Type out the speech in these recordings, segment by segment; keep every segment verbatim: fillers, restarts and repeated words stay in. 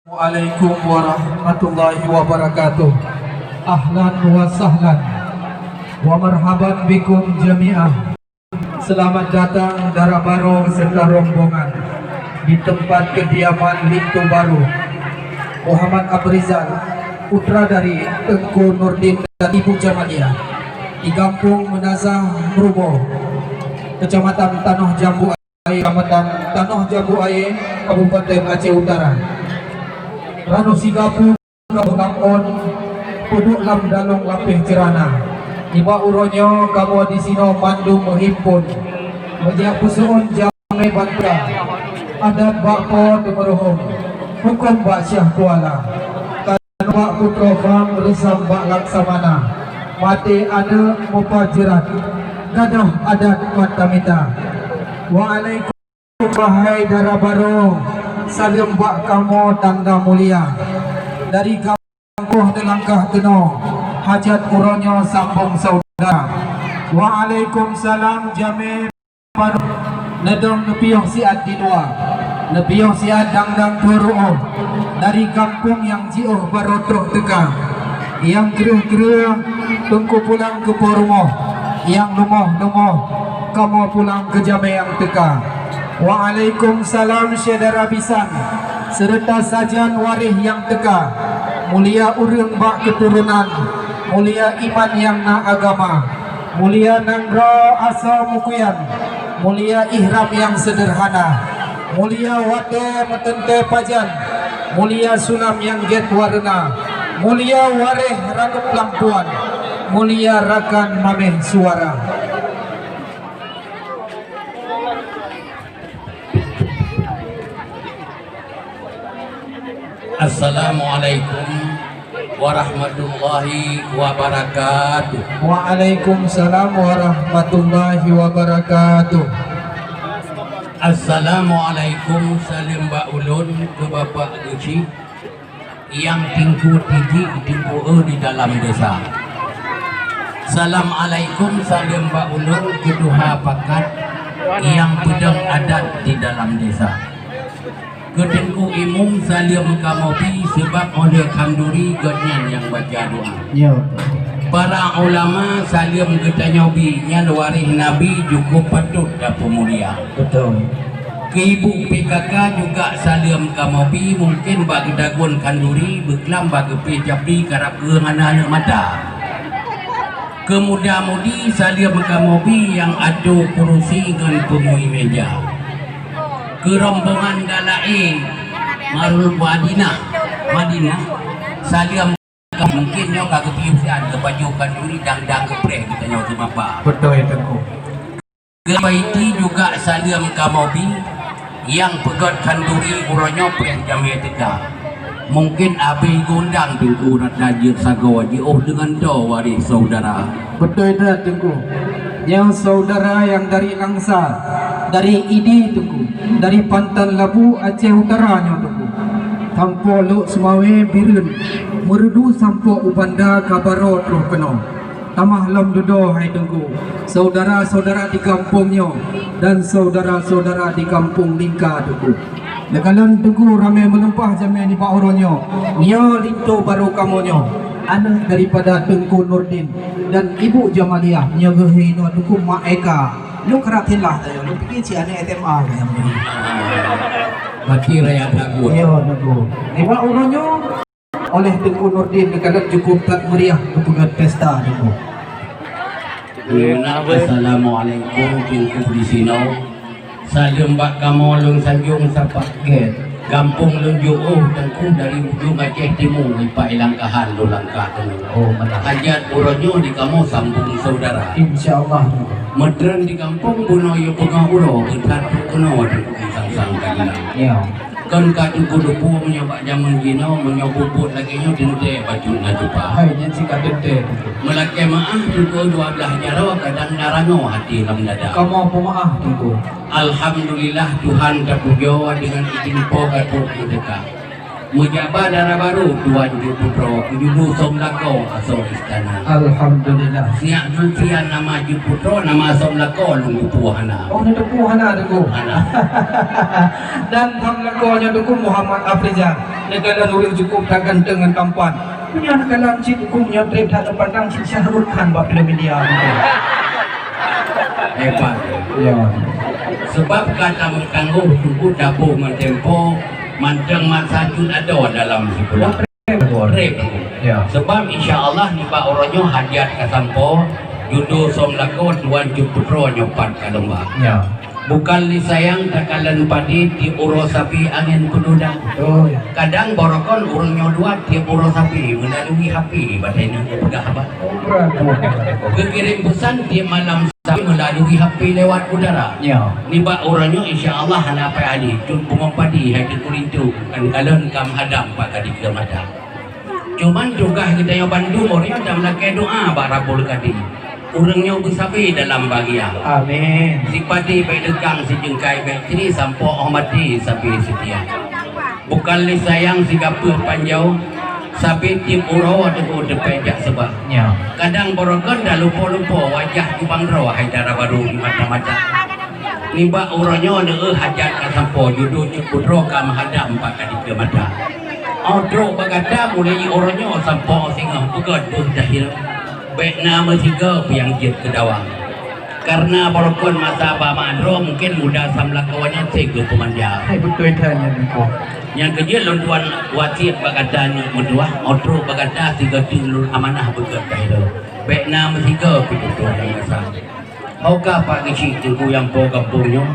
Assalamualaikum warahmatullahi wabarakatuh. Ahlan wa sahlan. Wa marhaban bikum jami'ah. Selamat datang dara barô serta rombongan di tempat kediaman linto barô Muhammad Afrizal, putra dari Teungku Nurdin dan Ibu Jamaliah, di Gampông Meunazah Meuruboh, Kecamatan Tanoh Jambu Aye, Kecamatan Tanoh Jambu Aye, Kabupaten Aceh Utara. Ranoe sigapu kamoe ngon peuduek lam dalông lapéh ceurana. Nibak uroe nyoe kamoe disinoe mandum meuhimpon, meujak peuseuôn jamé bantra, adat bak Po Teumeuruhom, hukôm bak Syiah Kuala, ka bak Putroe Phang, reusam bak Laksamana, maté aneuk meupat jeurat, gadôh adat mat tamita. Waalaikum Wahai dara barô, saleuem bak kamoe tanda mulia. Dari gampông neulangkah keunoe, hajat uroe nyoe sambông syedara. Waalaikumsalam jamé barô, neudong neupiôh siat di luwa, neupiôh siat dang-dang tuha ruôh. Dari gampông nyang jiôh barô troh teuka, nyang kreueh-kreueh teungku pulang keu po rumoh, nyang lumoh-lumoh kamoe pulang keu jamé nyang teuka. Waalaikumsalam syedara bisan, seureuta sajan waréh nyang teuka. Mulia ureuëng bak keuturonan, mulia iman nyang na agama, mulia nanggroe asoe meukuyan, mulia ihram nyang seudeurhana, mulia watée meuteuntée pajan, mulia sulam nyang gét wareuna, mulia waréh ranub lampuan, mulia rakan maméh suara. Assalamualaikum warahmatullahi wabarakatuh. Waalaikumsalam warahmatullahi wabarakatuh. Assalamualaikum, saleuem bak ulôn keu Bapak Geuchik. Nyang Teungku Tijik, Teungku E di dalam desa. Assalamualaikum, saleuem bak ulôn keu tuha pakat nyang peudong adat di dalam desa. Keu Teungku Imum, saleuem kamoe bi, seubab óh lheueh khanduri gobnyan nyang baca doa. Ya. Para ulama, saleuem geutanyoe bi, nyan waréh Nabi, jukôb patot tapeumulia. Beutôi. Keu ibu P K K juga saleuem kamoe bi, mungken bak geudagon khanduri, beuklam bak geupéh japli karab geuh hana aneuk mata. Keu muda-mudi saleuem kamoe bi nyang atoe kurusi ngon peungui méja. Keu rombongan galak éh, Marul Madinah, Madinah, saleuem mungken nyoe ka geupiôh siat, geupajoh khanduri dang-dang geupreh geutanyoe seumapa. Beutôi, Teungku. Keu Baiti juga saleuem kamoe bi, nyang peugöt khanduri uroe nyoe preh jamé teuka. Mungken abéh geuundang Teungku rata jeuet sagoe jiôh deungon droe waréh syedara. Beutôi that, Teungku. Nyoe syedara nyang dari Langsa, dari Idi, Teungku, dari Panton Labu, Aceh Utara nyoe, Teungku. Sampoe Lhokseumawe, Bireuen, Meureudu sampoe u Banda ka barô troh keunoe. Tamah lom dudoe, hai Teungku, syedara-syedara di gampông nyoe dan syedara-syedara di gampông Lingka, Teungku. Neukalon Teungku ramé meulimpah jamé nibak uroe nyoe. Nyoe linto barô kamoe nyoe, aneuk daripada Teungku Nurdin dan Ibu Jamaliah. Nyoe geuh inoe Teungku, Mak Eka. Lôn karab tilah tanyoe, lôn pike cit aneuk S M A ka nyang nyoe. Berarti raya takut. Nyoe Teungku. Nibak uroe nyoe, oleh Teungku Nurdin neukalon jukôb that meriah geupeugöt pesta, Teungku. Assalamualaikum, Teungku di sinoe. Saleuem bak kamoe lôn sanjong sapat gét. Gampông lôn jiôh, Teungku, dari ujong Aceh Timu, ipak ilangkahan lôn langkah keunoe. Oh, meunan. Hajat uroe nyoe di kamoe sambông syedara. Insya Allah. Meutreun di gampông bunoe yue peugah uroe, geutantu keunoe Teungku sang-sang ka jilang. Ya. Kon ka Teungku lupue meunyoe bak jameun jinoe, meunyoe peubuet lagèe nyoe teuntèe bacut na cupa. Hai, nyan cit ka teuntèe, Teungku. Meulakèe meu'ah Teungku dua blah jaroe, kadang na rangoh até lam dada. Kamoe peumeu'ah, Teungku. Alhamdulillah, Tuhan tapujoe deungon idin Po Geuchik Meurdeka. Meujak ba dara barô Tuan Jeuet Putroe, keu judo som lakoe asoe istana. Alhamdulillah. Siak Zulfian nama Jeuet Putroe, nama som lakoe lôn teupeue hana. Oh, neuteupeue hana, Teungku? Hana. Dan som lakoe nyoe Teungku Muhammad Afrizal. Neukalon ureueng cukôp that ganteng ngon tampan. Meunyoe neukalon cit Teungku, meunyoe trép that neupandang cit Shah Rukh Khan bak filem India. Hebat. Ya. Sebab ka tameutanggôh Teungku, dapur ngon tempo, mantong masa jeuet adoe dalam sikula. Trép. Ya. Sebab insya Allah nibak uroe nyoe hajat ka sampoe, judo som lakoe Tuan Jeuet Putroe nyoe pat ka lomba. Ya. Bukan lé sayang takalon padé tiep uroe sabe angén peududa. Betul. Kadang barokon ureueng nyoe dua tiep uroe sabe meulalui H P batée nyoe geupeugah haba. Oh, berat, berat. Geukirém peusan tiep malam sabe meulalui H P lewat udara. Ya. Nibak uroe nyoe insya Allah hana pai alé, cut bungong padi hai Teungku Linto, kan kalon ka meuhadam bak ka dikeue mata. Cuman tugaih geutanyoe bandum ureueng nyoe tameulakée doa bak Rabbul Kadi. Ureueng nyoe beusabe dalam bahagia. Amin. Sipati bék deukang, sijeungkai bék tri, sampoe óh maté sabe seutia. Bukan lé sayang sigapeuh panjoe, sabe tiep uroe teupeu teupée jak seubah. Ya. Kadang barokon talupo-lupo wajah cubang droe hai dara barô di mata-mata. Nibak uroe nyoe neueu hajat ka sampoe, judo Jeuet Putroe ka meuhadam bak ka dikeue mata. Óh trok bak gata mulai uroe nyoe sampoe singoh beugét deuh dahil. Bék na meusigoe piang jeuet keu dawang. Kareuna barokon masa bak mandroe mungken muda sam lakoe nyan seb geupeumanja. Hai, beutôi that nyan, Teungku. Nyang keujeuet lôn tuan wasiet bak gata nyoe meutuah, óh trok bak gata sigoe teuk lôn amanah beugét dahil. Bék na meusigoe pih tutoe nyang masa. Ho ka Pak Geuchik Teungku nyang po gampông nyoe,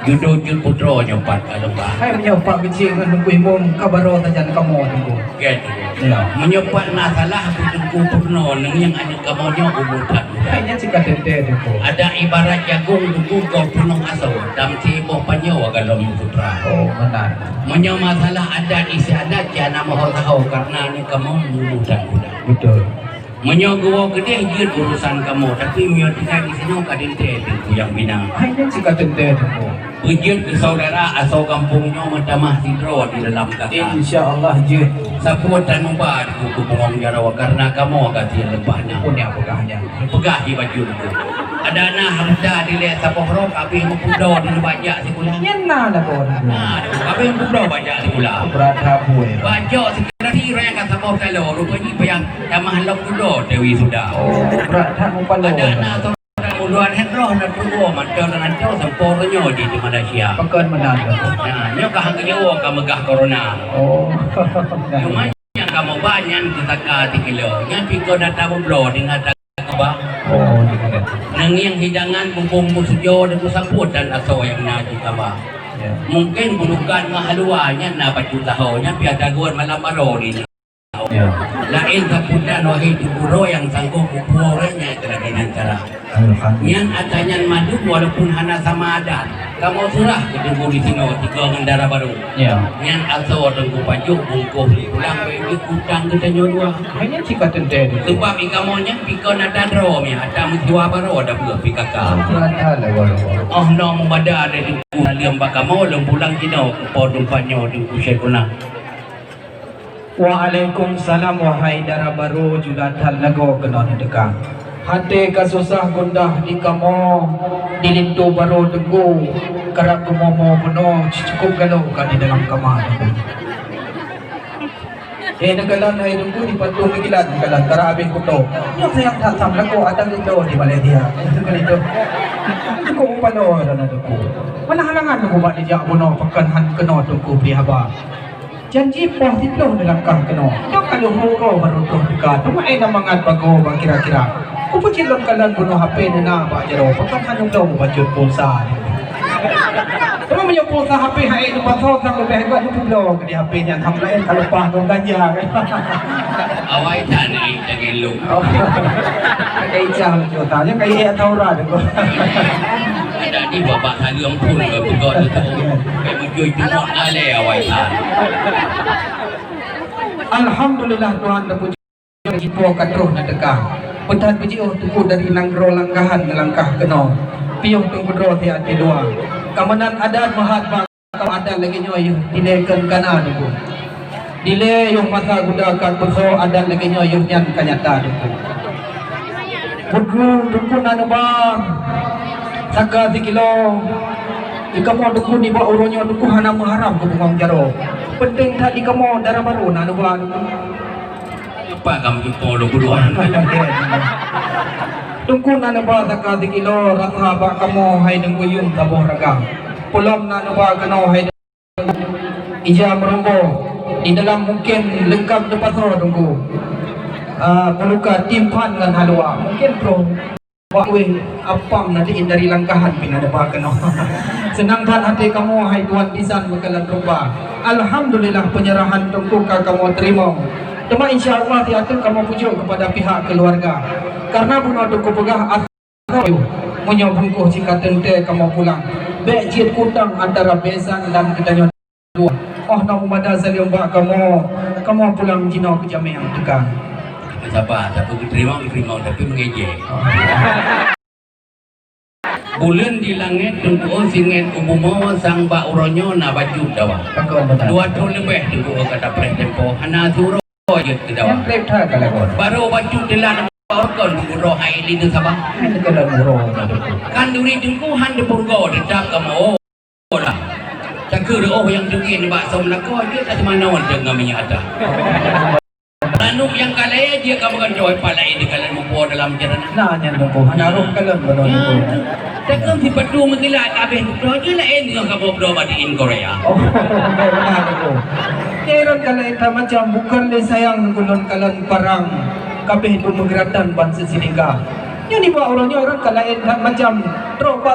judo Jeuet Putroe nyoe pat ka lomba. Hai, meunyoe Pak Geuchik ngon Teungku Imum ka baroe sajan kamoe Teungku. Gét. Ya. Meunyoe pat na salah Teungku peurunoe, neungieng aneuk kamoe nyoe umu that muda. Hai, nyan cit ka teuntée Teungku. Adak ibarat jagong Teungku gob peunoh asoe, dan siboh panjoe gohlom putra. Oh, meunan. Meunyoe masalah adat istiadat, jih hana meuho-taho kareuna aneuk kamoe umu that muda. Beutôi. Meunyoe geuwoe keudeh jeuet urusan kamoe, tapi meunyoe tinggai disinoe ka teuntée Teungku nyang bina. Hai, nyan cit ka teuntée Teungku. Beujeuet keu saudara asoe gampông nyoe meutamah sidroe di dalam kaka. Insya Allah jeuet. Sapeue tan muba Teungku keu bungong jaroe kareuna kamoe ka siat leupah nyan. Peue nyang peugah nyan? Peugah di bacut Teungku. Adak na hareuta dilée saboh rok habéh meupudoe di bajak sikula. Nyan na lagoe Teungku. Na, habéh meupudoe bajak sikula. Brat that buet. Bajak sikula di raya ka saboh taloe, rupajih payah tamah lom pudoe dewi sudah. Oh, brat that mupaloe. Adak na Mudahan hét roh na tuwoe mantong rantau sampoe nyoe di, di Malaysia. Pakon meunan, Teungku? Nah, nyoe ka hang nyoe ka meugah corona. Oh. Cuma nyang kamoe ba nyan teusaka sikilo. Nyan pih kon ata meubloe deungon ata keubah. Oh, iya. Neungieng hidangan muphom meusujoe dan meusapeue dan asoe nyang na di kaba. Ya. Mungken bunukan meuhalua nyan na bacut saho nyan pih ata geuet malam baroe di. Ya. Laén sapeue tan wahé Teungku droe nyang sanggob mupuwoe ureueng nyang keunan cara. Alhamdulillah. Nyan ata nyan mandum walaupun hana sama adat. Kamoe seurah keu Teungku disinoe sigoe ngon dara barô. Ya. Nyan asoe Teungku pajoh bungkôh lé pulang bak ié kutang geutanyoe dua. Hai nyan cit ka teuntée Teungku. Sebab i kamoe nyan pih kon ata droe meuh, ata meusiwa baroe dah beuet P K K. Beurata lah baroe. Oh, noe mubada lé Teungku saleuem bak kamoe lôn pulang jinoe keu po teumpat nyoe Teungku Syaikhuna. Waalaikumsalam, wahai dara barô, jula that lagoe keunoe neuteuka. Até ka susah gundah di kamoe, di linto barô Teungku, karab geumoe-moe bunoe, cukôp galak ka di dalam kama Teungku. Eh, neukalon hai Teungku di Patung Meukilat, neukalon, karab habéh kuto. Nyoe sayang that sam lakoe, ata geuto di Malaysia. Teungku itu. Cukôp upaloe droeneuh Teungku. Mana halangan Teungku bak neujak bunoe, pakon han keunoe Teungku bri haba. Janji poh siplôh neulangkah keunoe. Nyoe ka lheueh uroe barô troh teuka. Teuma éh na mangat bagoe bak kira-kira. Kupeucit lôn kalon bunoe H P neuna bak jaroe. Pakon hana bloe bacut pulsa. Teuma meunyoe pulsa H P hai neupasoe sang leubeh gét neupubloe di H P nyan, ham laén ka leupah ngon ganja. Awai that ni daging lôn. Oh. Ka icah laju tanya, ka ié atau urat tu. Ada di babak saleuem pun ka peugah tu. Kayak meujui tengok alai awai that. Alhamdulillah Tuhan teupuji, jipo ka troh na teuka. Peutan peujiôh Teungku dari nanggroe Langkahan neulangkah keunoe. Piôh Teungku droe siat di luwa. Ka meunan adat meuhat bak Atau adat lagèe nyoe yeuh, dilèe keu kana Teungku. Dilée yoh masa guda ka kusoe adat lagée nyoe yoh nyan ka nyata Teungku. Teungku, Teungku na neuba saka sikilo. Di kamoe Teungku nibak uroe nyoe Teungku hana meuharab keu bungong jaroe. Peunteng that di kamoe dara barô na neuba Teungku. Apa kamu jumpa dua puluh orang? Teungku na neuba saka sikilo rasa bak kamoe hai Teungku Yum saboh raga. Peulom na neuba keunoe hai ija meurunggoe. Di dalam mungken leungkab teupasoe Teungku. Ah, meuluka timphan ngon halua. Mungken troh bak wéh apam nanti dari langkahan pih na neuba keunoe. Seunang that até kamoe hai tuan bisan meukalon rupa. Alhamdulillah, penyerahan Teungku ka kamoe teurimong. Teuma insya Allah siat teuk kamoe pujoe keupada pihak keuluarga. Karna bunoe Teungku peugah, meunyoe bungkôh cit ka teuntée kamoe pulang, bék jeuet kutang antara bisan dan geutanyoe dua. Oh na meumada saleuem bak kamoe, kamoe pulang jinoe keu jamé nyang teuka. Saba, tapi geuteurimong, geuteurimong, tapi meungejeh. Buleuen di langét Teungku, singet u bumoe, sang bak uroe nyoe na bacut dawa. Pakon beutôi. Dua thon leubeh Teungku ka tapreh tempo, hana siuroe jeuet keu dawa. Nyang treb that ka lagon. Barô bacut teulat bak orkon Teungku, roh hai lé Teungku Saba. Hai teuka lam uroe ka Teungku. Kan duri Teungku han teupeurugoe, teutap kamoe. Lah. Takheun reuôh nyang teungku nibak som lakoe jeuet ka teumanoe deungon minyeuk ata. Manok nyang ka layée jeuet ka meugantoe, pat laén teukalon muphom dalam jeuet. Nah, nyan Teungku, hana roh kalon bunoe Teungku. Takheun sipatu meukilat abéh dudoe jeuet laén deungon kamoe bloe bak diin Korea. Oh, beuna Teungku. Nyan rot kalon that macam, bukon lé sayang Teungku lôn kalon parang, kabéh beumeugeuratan ban seusilingka. Nyan nibak uroe nyoe rot kalon that macam, trok bak